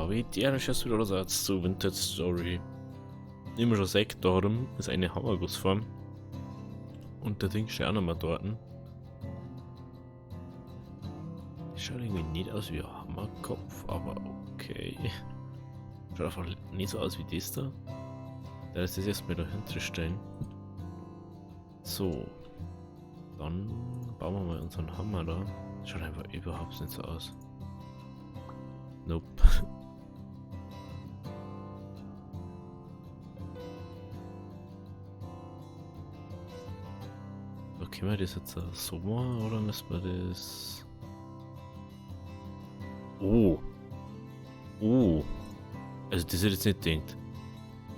Habe die wieder zu Vintage Story. Immer schon seit darum ist eine Hammergussform. Und der Ding steht auch noch mal dort. Schaut irgendwie nicht aus wie ein Hammerkopf, aber okay. Schaut einfach nicht so aus wie das da. Da ist das erstmal dahinter stellen. So. Dann bauen wir mal unseren Hammer da. Schaut einfach überhaupt nicht so aus. Nope. So, können wir das jetzt so machen oder müssen wir das... Oh. Oh. Also das hätte ich jetzt nicht gedacht.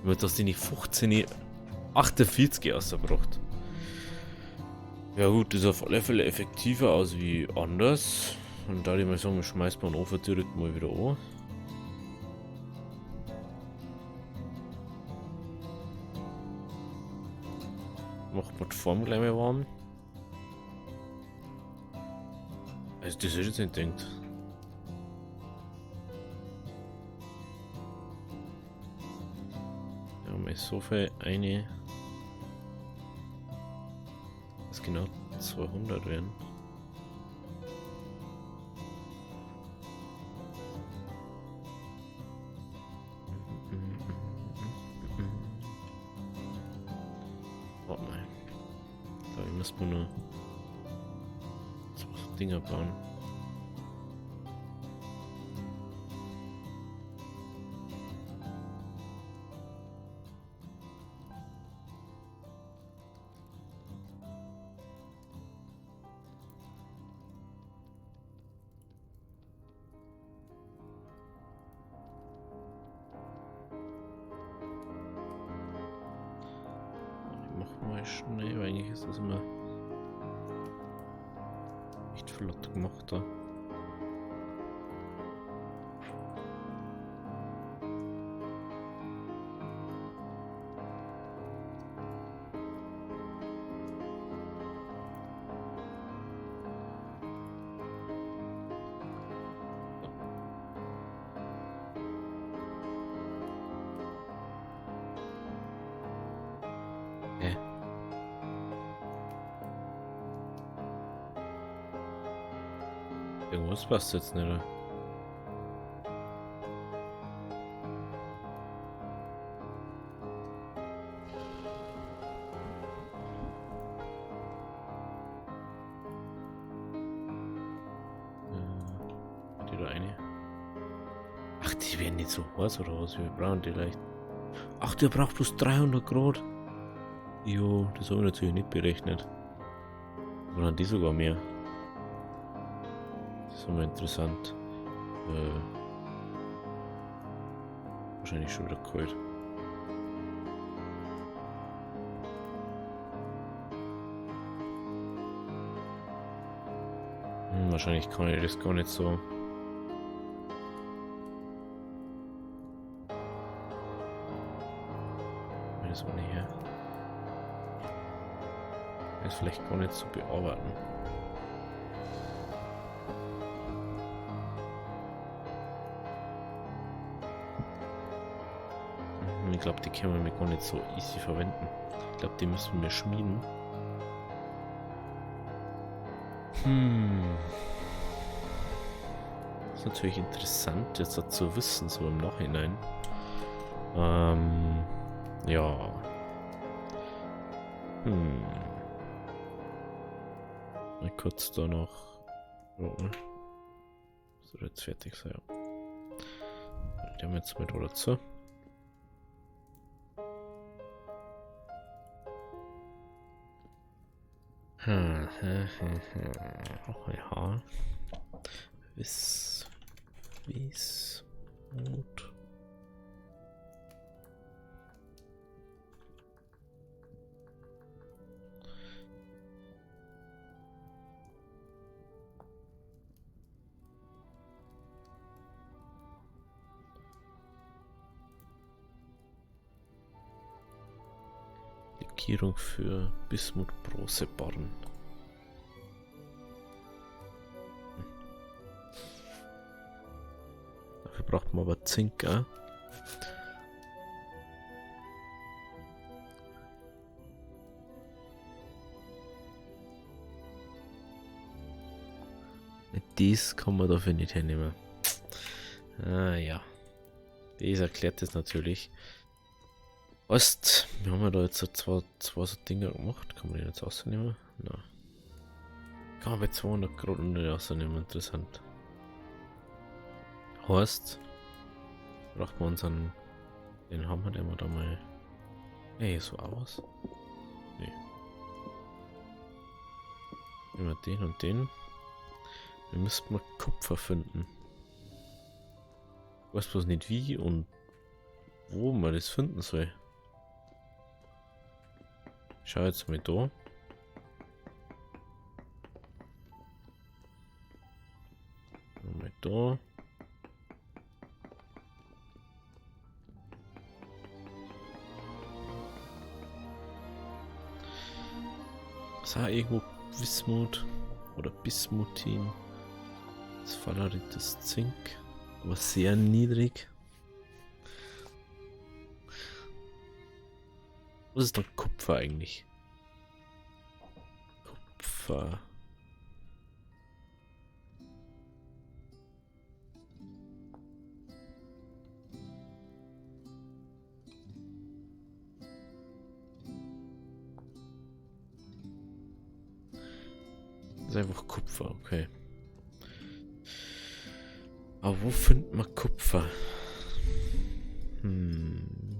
Nur, dass die nicht 15,48 ausgebracht. Ja gut, das ist auf alle Fälle effektiver aus wie anders. Und da ich mal sagen, wir schmeißen den Ofen direkt mal wieder an. Macht man die Form gleich mal warm. Also das ist jetzt nicht gedacht. Ja, mal so viel eine. Das genau 200 werden. Warte mal. Da muss man nur zwei Dinger bauen. Schnell, weil eigentlich ist das immer echt flott gemacht da. Irgendwas passt jetzt nicht, oder? Die da eine? Ach, die werden nicht so heiß oder was? Wir brauchen die leicht. Ach, der braucht bloß 300 Grad. Jo, das habe ich natürlich nicht berechnet. Oder haben die sogar mehr? Das ist immer interessant. Wahrscheinlich schon wieder kalt. Wahrscheinlich kann ich das gar nicht so. Das auch nicht her. Das ist vielleicht gar nicht so bearbeiten. Ich glaub, die können wir gar nicht so easy verwenden. Ich glaub, die müssen wir schmieden. Das ist natürlich interessant, jetzt das zu wissen, so im Nachhinein. Ja. Mal kurz da noch. Oh, ne? Soll jetzt fertig sein, ja. Die haben wir jetzt mal da dazu. Oh ja. Wiss. Wiss. Mut. Legierung für Bismut-Bronzebarren. Dafür Braucht man aber Zink, auch. Dies kann man dafür nicht hernehmen. Ah ja. Das erklärt das natürlich. Was? Wir haben ja da jetzt so zwei so Dinger gemacht. Kann man die jetzt rausnehmen? Nein. Kann man bei 200 Grad nicht rausnehmen. Interessant. Heißt, braucht man unseren. Den haben wir, den wir da mal. Ey, so aus. Nee. Nehmen wir den und den. Wir müssten mal Kupfer finden. Ich weiß bloß nicht wie und wo man das finden soll. Ich schau jetzt mal da. Mal da. Ist auch irgendwo Wismut oder Bismutin. Das Phalerit ist Zink, aber sehr niedrig. Was ist denn Kupfer eigentlich? Kupfer. Das ist einfach Kupfer, okay. Aber wo findet man Kupfer?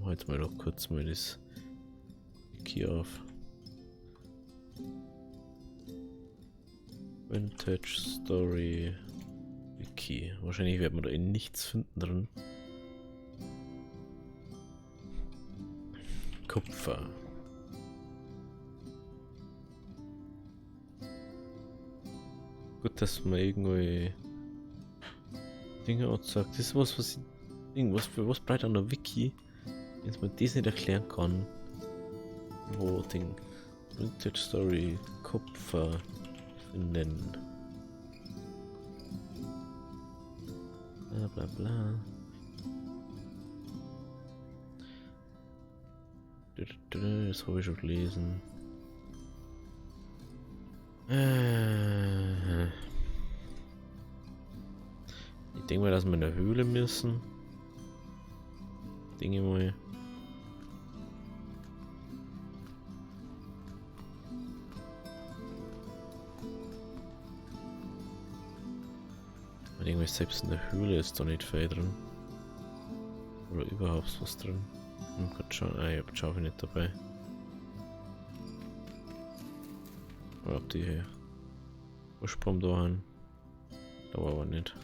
Jetzt mal doch kurz mal das hier auf. Vintage Story Wiki. Wahrscheinlich wird man da eh nichts finden drin. Kupfer. Gut, dass man irgendwie Dinge anzeigt. Das ist was, was ich. Irgendwas, für was breit an der Wiki, wenn man das nicht erklären kann. Wo Ding. Vintage Story Kupfer finden. Bla bla bla. Das habe ich schon gelesen. Ich denke mal, dass wir in der Höhle müssen. Dinge mal. Und irgendwie selbst in der Höhle ist da nicht viel drin. Oder überhaupt was drin. Oh Gott, schon. Ah, ich hab Schaufel nicht dabei. Oder ob die hier Ursprung da haben. Glaube aber nicht.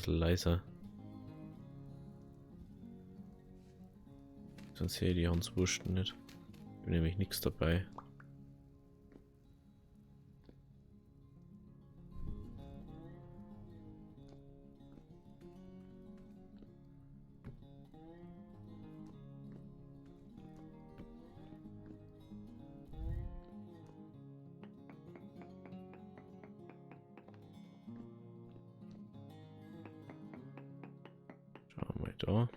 Leiser. Sonst sehe ich die Hanswursten nicht. Ich habe nämlich nichts dabei. Da.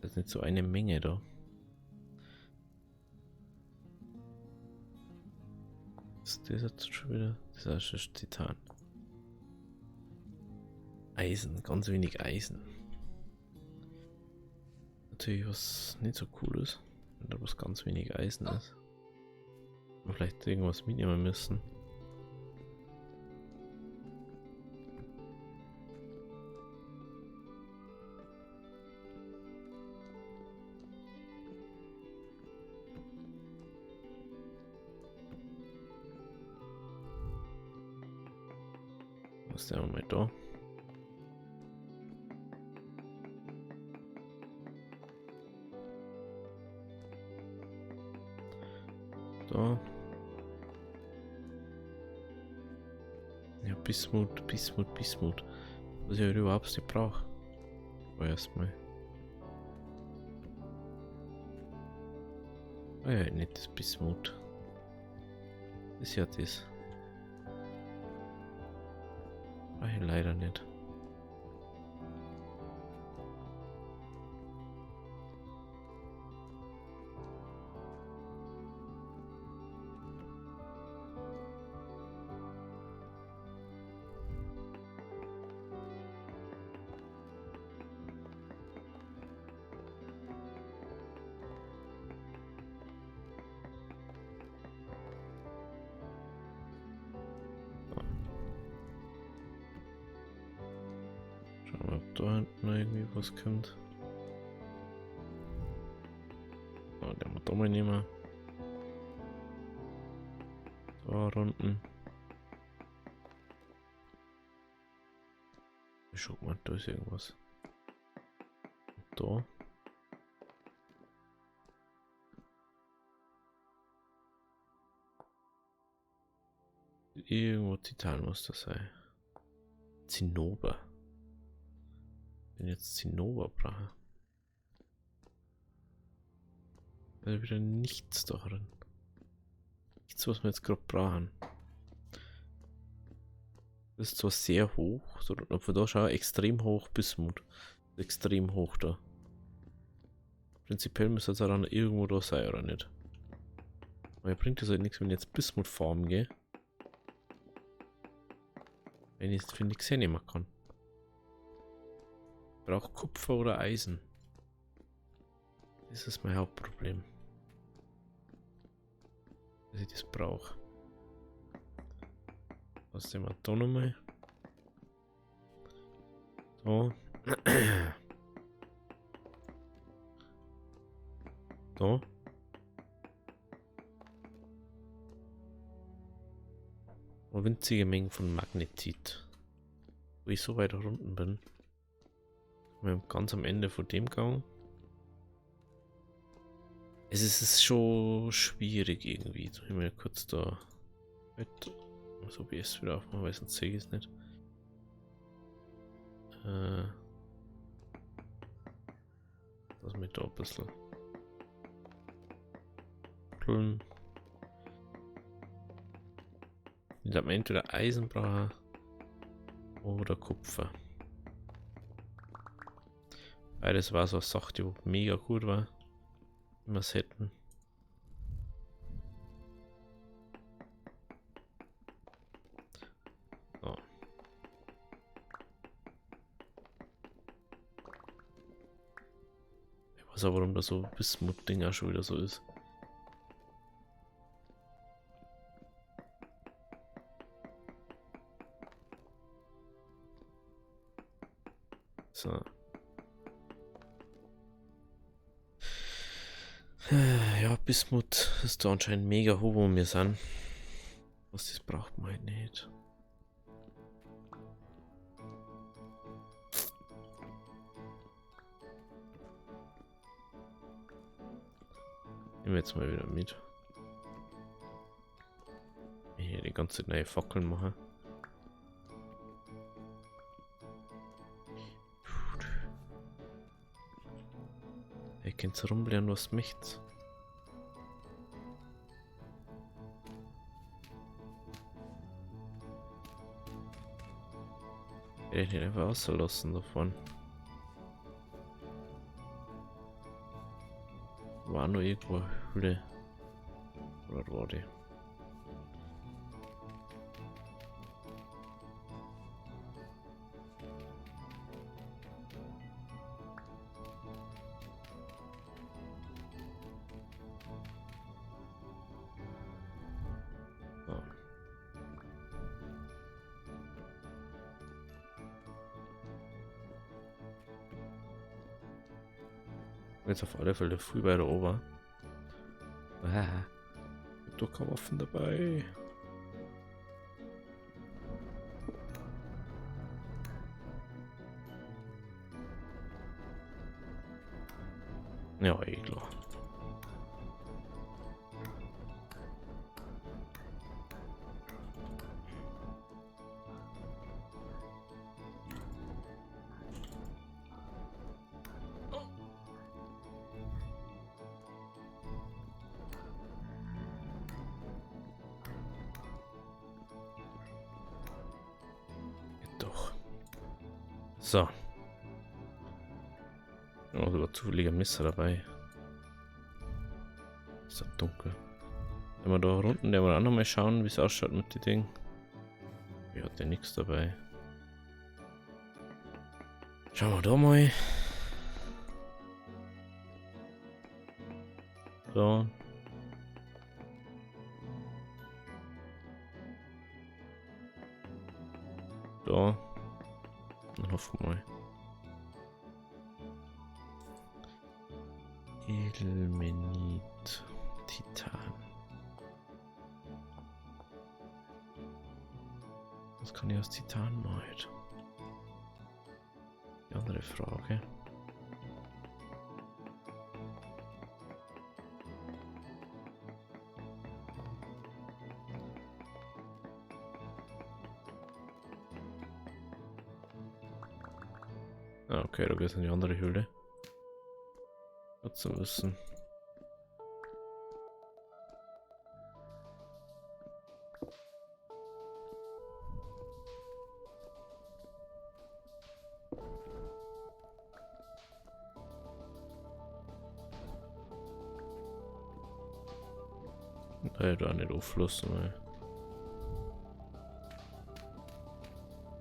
Das ist nicht so eine Menge da. Ist das jetzt schon wieder? Das ist schon Titan. Eisen, ganz wenig Eisen. Natürlich was nicht so cool ist, wenn da was ganz wenig Eisen ist. Und vielleicht irgendwas mitnehmen müssen. Was der mal da? Da. Ja, Bismut, Bismut, Bismut. Was ich halt überhaupt nicht brauche. Aber erstmal. Ah ja, nicht das Bismut. Ist ja das. Ah, leider nicht. Da hinten irgendwie was kommt. Oh, den wir da mal nehmen. Da unten. Schau mal, da ist irgendwas. Und da. Irgendwo Titan muss das sein. Zinnober. Wenn jetzt Zinnober brauche. Also wieder nichts da drin. Nichts, was wir jetzt gerade brauchen. Das ist zwar sehr hoch, so, von da schau extrem hoch Bismut. Extrem hoch da. Prinzipiell müsste es auch dann irgendwo da sein, oder nicht? Aber mir bringt das halt nichts, wenn ich jetzt Bismut farmen gehe. Wenn ich es für nichts hernehmen kann. Ich brauche Kupfer oder Eisen. Das ist mein Hauptproblem. Dass ich das brauche. Was nehmen wir da nochmal? Da. Da. Eine winzige Menge von Magnetit. Wo ich so weit unten bin. Wir haben ganz am Ende von dem Gang. Es ist schon schwierig irgendwie. Jetzt muss ich mal kurz da das OBS wieder aufmachen, weil sonst sehe ich es nicht. Lass mich da ein bisschen. Ich glaube, entweder Eisen brauche oder Kupfer. Beides war so eine Sache, die mega gut war. Wenn wir es hätten. So. Ich weiß auch, warum das so Bismut-Ding auch schon wieder so ist. So. Ja, Bismut ist da anscheinend mega hoch, wo wir sind. Was, das braucht man halt nicht. Nehmen wir jetzt mal wieder mit. Hier die ganze neue Fackeln machen. Ihr könnt rumlernen, was möchtet. Werde ich nicht einfach auslassen davon. War nur irgendwo eine Höhle. Oder war die? Jetzt auf alle Fälle früh bei der Ober. Ah, ich hab doch keine Waffen dabei. Ja, eh klar. Doch. So. Oh, sogar zufälliger Messer dabei. Ist doch dunkel. Wenn wir da unten, der wir auch noch mal schauen, wie es ausschaut mit dem Ding. Ich hatte nichts dabei. Schauen wir da mal. So. Da. Dann hoffen wir mal. Ilmenit. Titan. Was kann ich aus Titan machen? Die andere Frage. Ah, okay, da geht es in die andere Höhle. Gut zu wissen. Da nicht auflassen, weil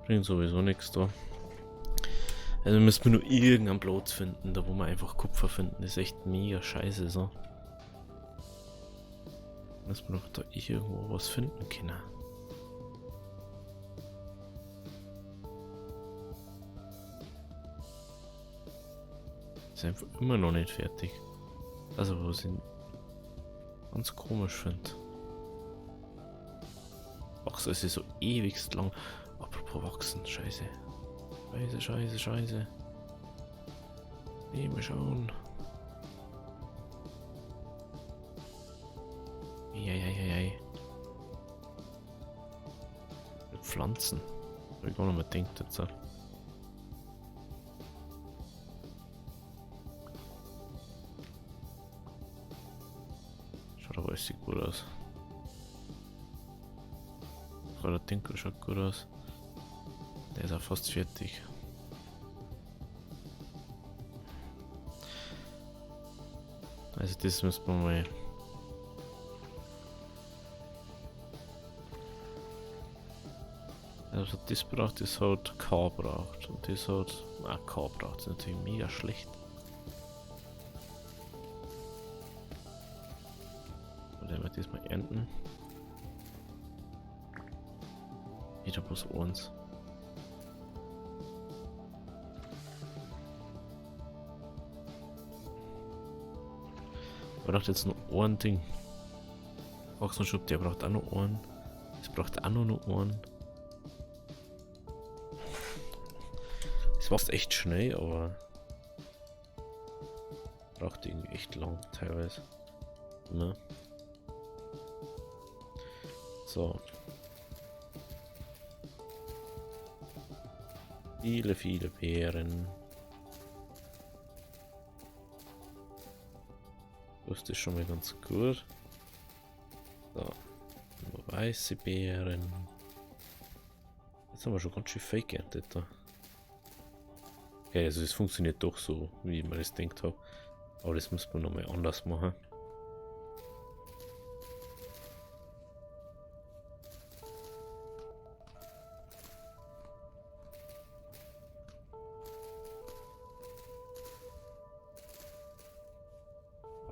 bringt sowieso nichts da. Also müssen wir nur irgendeinen Platz finden, da wo wir einfach Kupfer finden. Das ist echt mega scheiße so. Müssen wir doch da irgendwo was finden können. Ist einfach immer noch nicht fertig. Also was ich ganz komisch finde. Wachsen, es ist so ewigst lang. Apropos wachsen, scheiße. Scheiße, scheiße, scheiße. Nee, mal schauen. Eieieiei. Pflanzen. Hab ich gar nicht mehr gedacht jetzt. Schaut aber alles gut aus. Der Tinker schaut gut aus. Der ist auch fast fertig. Also das müssen wir mal... Also das braucht, das hat K braucht. Und das hat... Ah, K braucht, das ist natürlich mega schlecht. Und dann werden wir das mal ernten. Wieder bloß eins. Braucht jetzt nur ein Ding. Ochsenschub, der braucht auch noch einen. Das braucht auch noch einen. Das wächst echt schnell, aber braucht irgendwie echt lang teilweise. Ne? So. Viele, viele Beeren. Das ist schon mal ganz gut. So. Weiße Beeren. Jetzt haben wir schon ganz schön fake geerntet da. Okay, also es funktioniert doch so, wie ich mir das gedacht habe. Aber das muss man nochmal anders machen.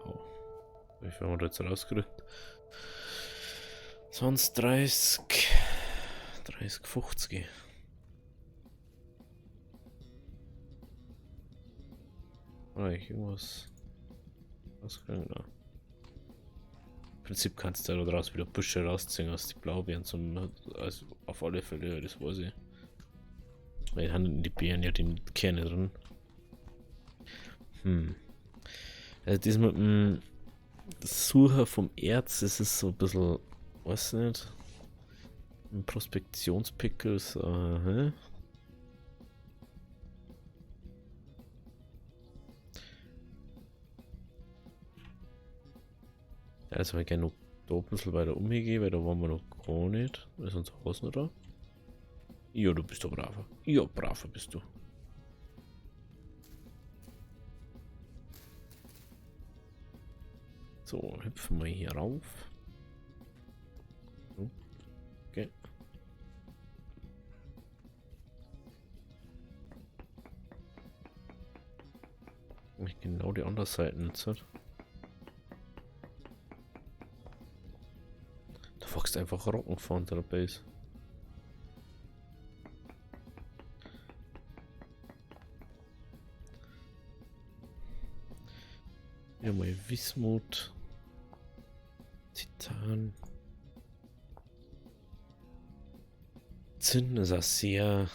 Wow. Wie viel haben wir da jetzt rausgerückt? 20, 30, 30, 50. Oder ich irgendwas rausgegangen? Nein. Im Prinzip kannst du da draus wieder Büsche rausziehen aus die Blaubeeren zum, also auf alle Fälle, das weiß ich. Weil haben die Beeren ja die Kerne drin. Also das mit dem Sucher vom Erz, das ist so ein bisschen, weiß nicht. Ein Prospektionspickel ist, hä? Also wir gerne noch da ein bisschen weiter umgehen, weil da waren wir noch gar nicht. Ist unser Haus noch da? Ja, du bist doch braver. Ja, braver bist du. So, hüpfen wir hier rauf. So. Okay. Nicht genau die andere Seite jetzt. Da wächst einfach Rocken vor der Base. Ja, mal Wismut. Titan. Zinn ist auch sehr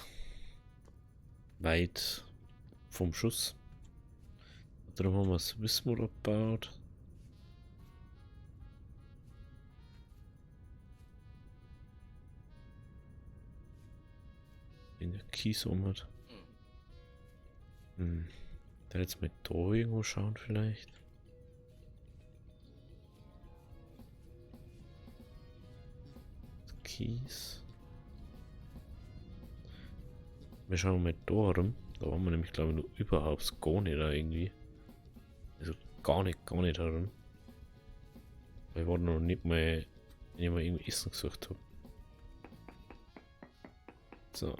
weit vom Schuss. Darum haben wir das Wismut abgebaut. In der Kies um hat. Da jetzt mit da irgendwo schauen vielleicht. Kies. Wir schauen mal da rum. Da waren wir nämlich, glaube ich, noch überhaupt gar nicht da irgendwie. Also gar nicht herum. Weil ich war noch nicht mal, wenn ich mal irgendwie Essen gesucht hab. So.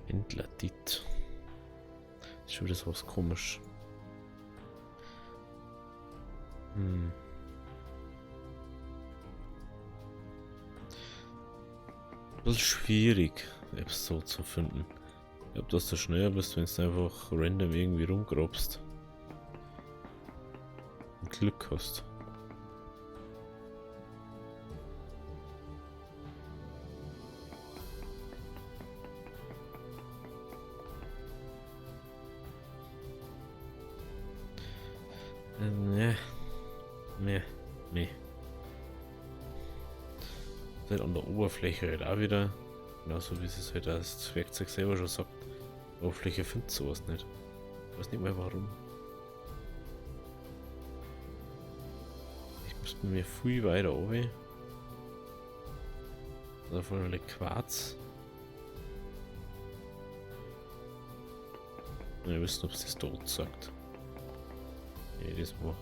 Entladit. Das ist schon wieder so was komisch. Ein bisschen schwierig, Apps so zu finden. Ich glaub, dass du schneller bist, wenn du einfach random irgendwie rumgrabst. Und Glück hast. Ne, ne, ne. Halt an der Oberfläche halt auch wieder. Genauso wie es halt das Werkzeug selber schon sagt. Die Oberfläche findet sowas nicht. Ich weiß nicht mal warum. Ich müsste mir viel weiter runter. Da vorne liegt Quarz. Wir wissen, ob es das dort sagt. Nee, das macht.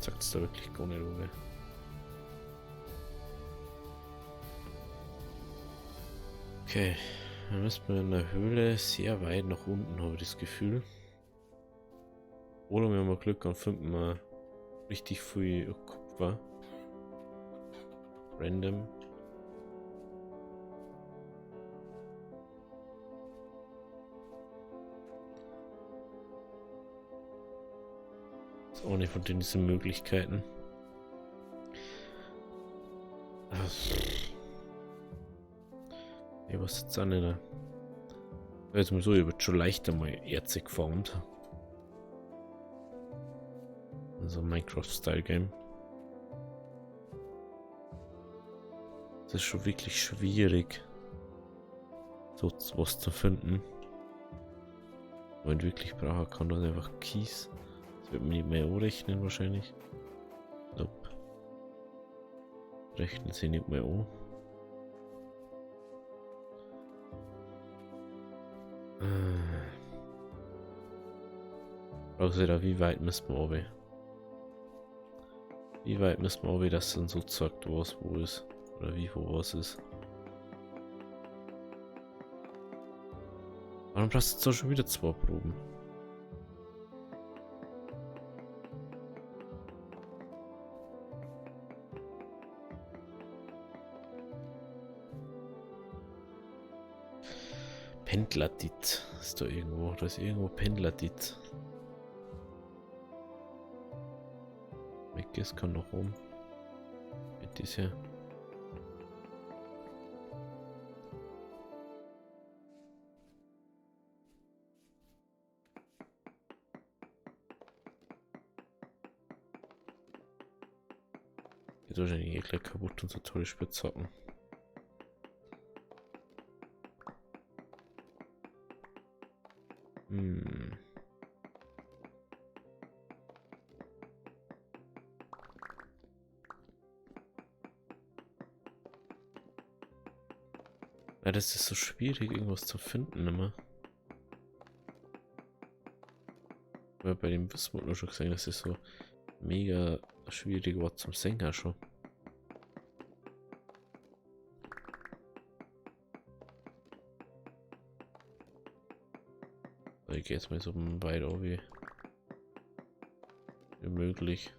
Sagt's da wirklich gar nicht, oder? Okay, dann müssen wir in der Höhle sehr weit nach unten, habe ich das Gefühl. Oder wir haben mal Glück und finden wir richtig viel Kupfer. Random. Das ist auch nicht von diesen Möglichkeiten. Ich weiß jetzt auch nicht. Jetzt mal so, ich hab schon leichter mal Erze gefarmt. So ein Minecraft-Style-Game. Das ist schon wirklich schwierig, so was zu finden. Wenn ich wirklich brauche, kann dann einfach Kies. Das wird man nicht mehr anrechnen wahrscheinlich. Nope. Rechnen sie nicht mehr an. Also da, wie weit müssen wir runter? Wie weit müssen wir runter, dass dann so zeigt, was wo ist? Oder wie wo was ist? Warum brauchst du jetzt auch schon wieder 2 Proben? Pendladit ist da irgendwo. Da ist irgendwo Pendladit. Weg ist, kann noch rum. Mit dieser. Geht wahrscheinlich eh gleich kaputt und so tolle Spitzhacken. Ja, das ist so schwierig, irgendwas zu finden immer. Weil bei dem Wismut nur schon gesehen, das ist so mega schwierig war zum Sänger schon. Ich gehe jetzt mal so weit auf wie möglich.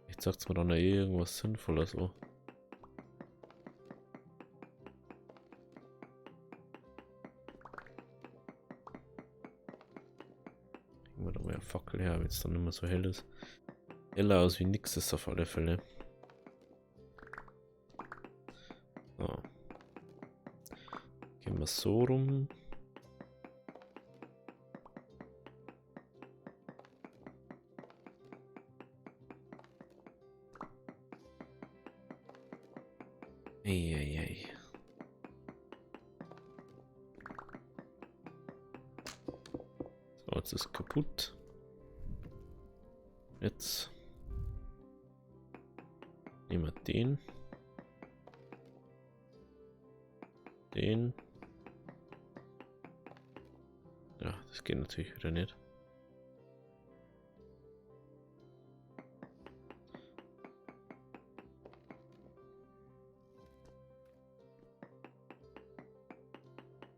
Jetzt sagt's mir dann noch irgendwas Sinnvolles so. Kriegen wir da mal eine Fackel her, wenn's dann nicht mehr so hell ist. Heller aus wie nix ist auf alle Fälle. So. Gehen wir so rum. Eieiei. So, jetzt ist kaputt. Jetzt nehmen wir den. Den. Ja, das geht natürlich wieder nicht.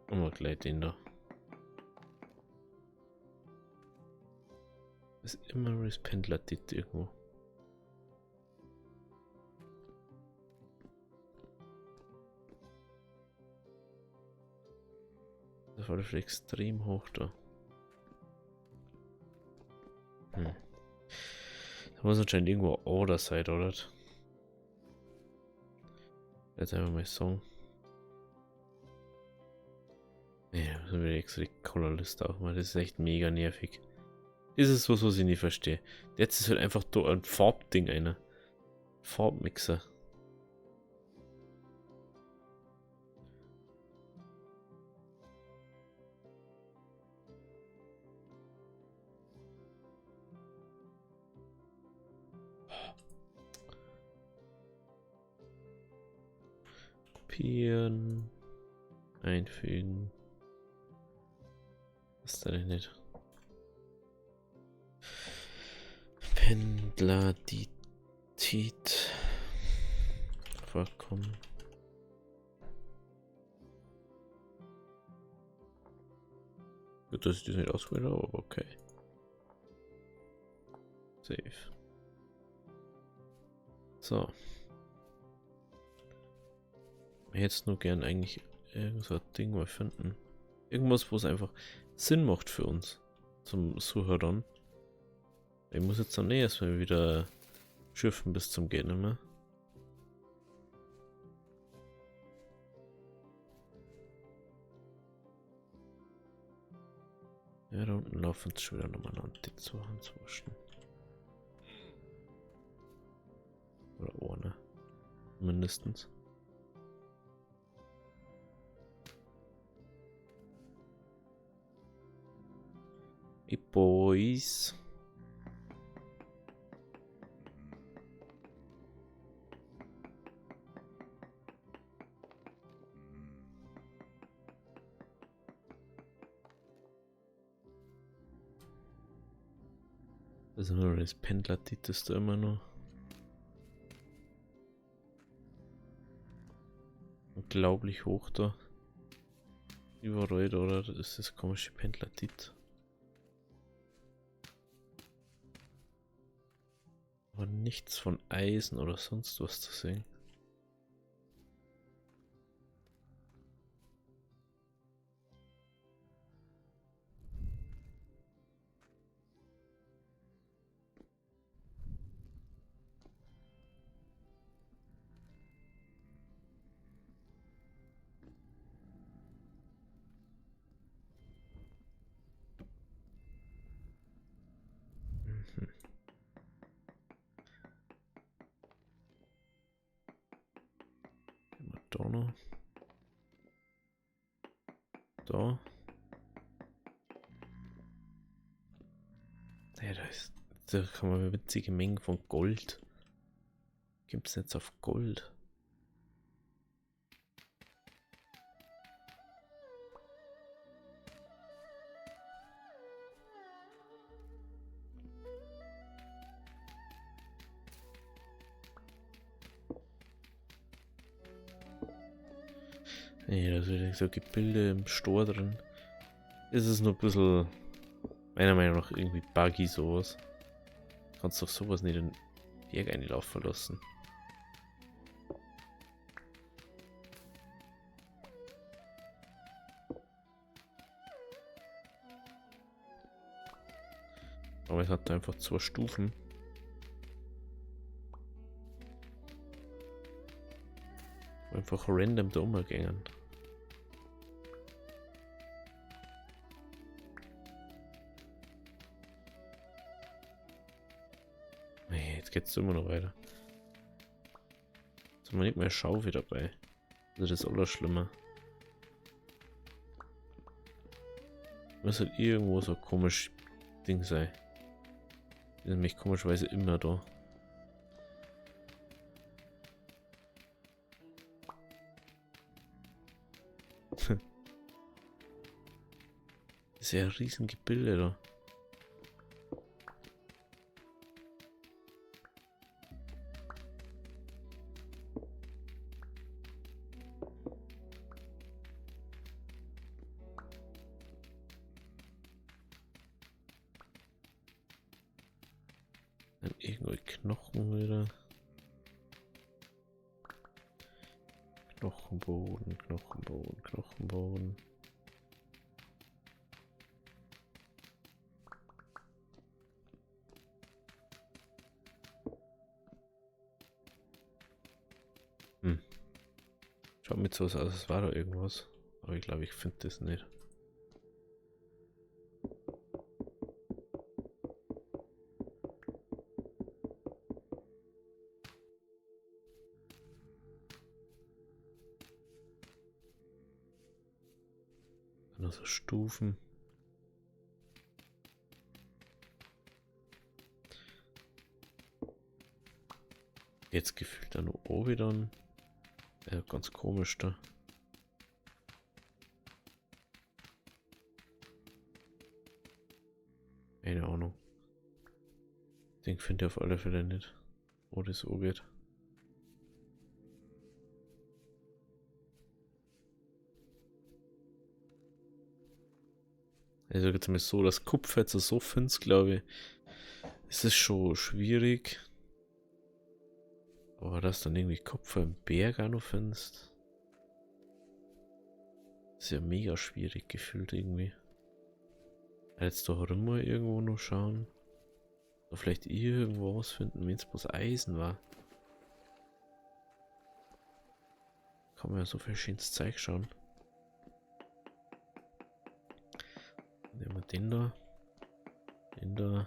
Und mal gleich den da. Ist immer das Pendladit irgendwo. Das war schon extrem hoch da. Da muss anscheinend irgendwo Order sein, oder? Jetzt einfach mal so. Ja, müssen wir extra die Colorliste aufmachen. Das ist echt mega nervig. Das ist was, was ich nicht verstehe. Jetzt ist halt einfach da ein Farbding einer. Farbmixer. Kopieren. Einfügen. Was ist da denn nicht? Pendladit. Vorkommen. Gut, dass ich das nicht ausgewählt habe, aber okay. Save. So. Ich hätte nur gern eigentlich irgend so ein Ding mal finden. Irgendwas, wo es einfach Sinn macht für uns. Zum Zuhören. Ich muss jetzt dann eh erstmal wieder schiffen bis zum geht nicht mehr. Ja, da unten laufen sie schon wieder nochmal an die zu waschen. Oder ohne. Mindestens. Hey Boys. Das ist immer noch das Pendladit, ist da immer noch. Unglaublich hoch da. Überall da, oder? Das ist das komische Pendlertit. Aber nichts von Eisen oder sonst was zu sehen. Da noch. Da. Ja, da kann man winzige Mengen von Gold. Gibt es jetzt auf Gold? Nee, da sind so Gebilde im Store drin. Ist es nur ein bisschen, meiner Meinung nach, irgendwie buggy sowas. Kannst doch sowas nicht in den Berg einlaufen lassen. Aber es hat einfach 2 Stufen. Einfach random da umgegangen. Nee, jetzt geht's immer noch weiter. Jetzt haben wir nicht mehr Schaufel dabei. Das ist das Allerschlimme. Muss halt irgendwo so komisch Ding sein. Die sind nämlich komischerweise immer da. Das ist ja ein Riesengebilde da. Dann irgendwo Knochen wieder. Knochenboden, Knochenboden, Knochenboden. Schaut mir so aus, als war da irgendwas. Aber ich glaube, ich finde das nicht. Noch so Stufen. Jetzt gefühlt dann noch oben dann. Ja, ganz komisch da. Keine Ahnung. Den finde ich auf alle Fälle nicht, wo das so geht. Also jetzt mal so, das Kupfer jetzt so findest, glaube ich, es ist schon schwierig. Aber dass dann irgendwie Kupfer im Berg auch noch findest, ist ja mega schwierig gefühlt irgendwie. Jetzt doch immer irgendwo noch schauen. Oder vielleicht irgendwo was finden, wenn es bloß Eisen war. Kann man ja so viel schönes Zeug schauen. Nehmen wir den da. Den da.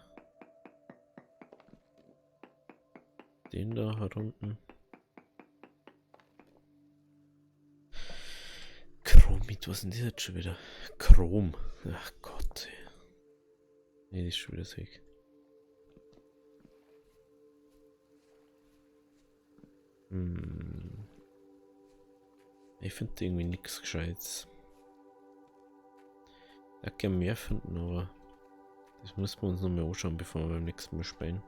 Den da herunten. Chromit, was ist denn das jetzt schon wieder? Chrom. Ach Gott. Nee, das ist schon wieder sick. Ich finde irgendwie nix Gescheites. Ich würde gerne mehr finden, aber das müssen wir uns noch mal anschauen, bevor wir beim nächsten Mal spielen.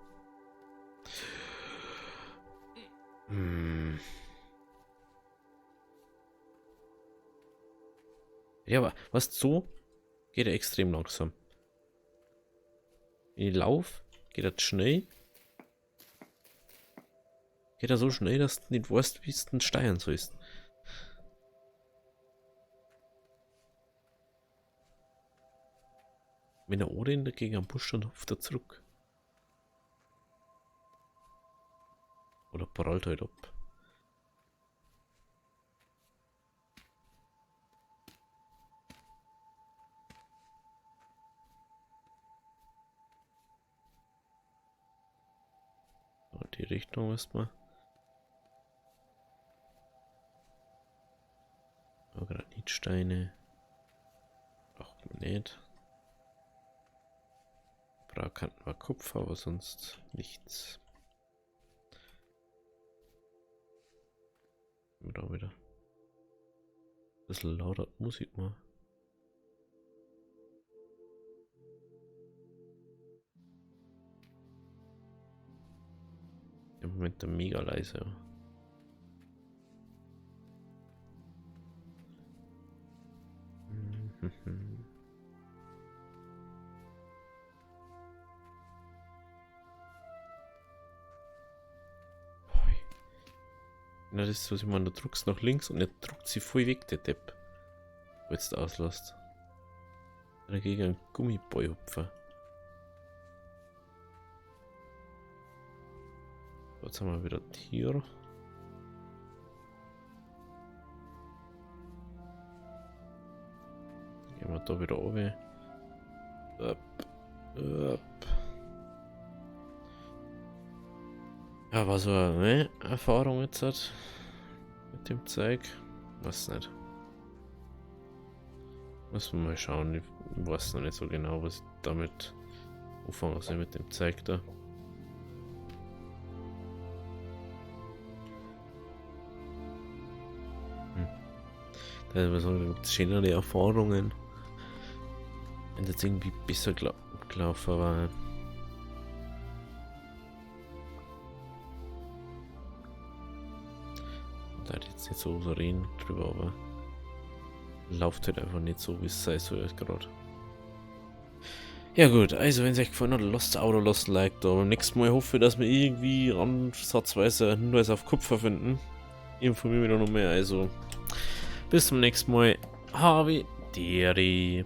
Ja, aber was so geht er extrem langsam. Wenn ich lauf, geht er schnell. Geht er so schnell, dass du nicht weißt, wie es denn steuern sollst. Wenn er Odin dagegen am Busch, dann hupft er zurück. Oder prallt halt ab. Die Richtung erstmal. Granitsteine. Braucht man nicht. Braucht man Kupfer, aber sonst nichts. Da wieder. Ein bisschen lauter Musik mal. Im Moment mega leise. Na, das ist, was ich meine, du drückst nach links und er drückt sie voll weg, der Depp. Wo jetzt auslässt. Dagegen ein Gummibäuhupfer. Jetzt haben wir wieder Tier. Gehen wir da wieder runter. Up, up. Ja, war so eine Erfahrung jetzt hat mit dem Zeug. Weiß nicht. Muss man mal schauen. Ich weiß noch nicht so genau, was ich damit anfangen soll mit dem Zeug da. Da gibt es schönere Erfahrungen. Wenn das irgendwie besser gelaufen war. Da hat jetzt nicht so reden drüber, aber läuft halt einfach nicht so, wie es sein soll gerade. Ja gut, also wenn es euch gefallen hat, lasst ein Abo, lasst ein Like da. Beim nächsten Mal hoffe ich, dass wir irgendwie ansatzweise einen Hinweis auf Kupfer finden. Ich informiere mich da noch mehr, also bis zum nächsten Mal. Habe Deri.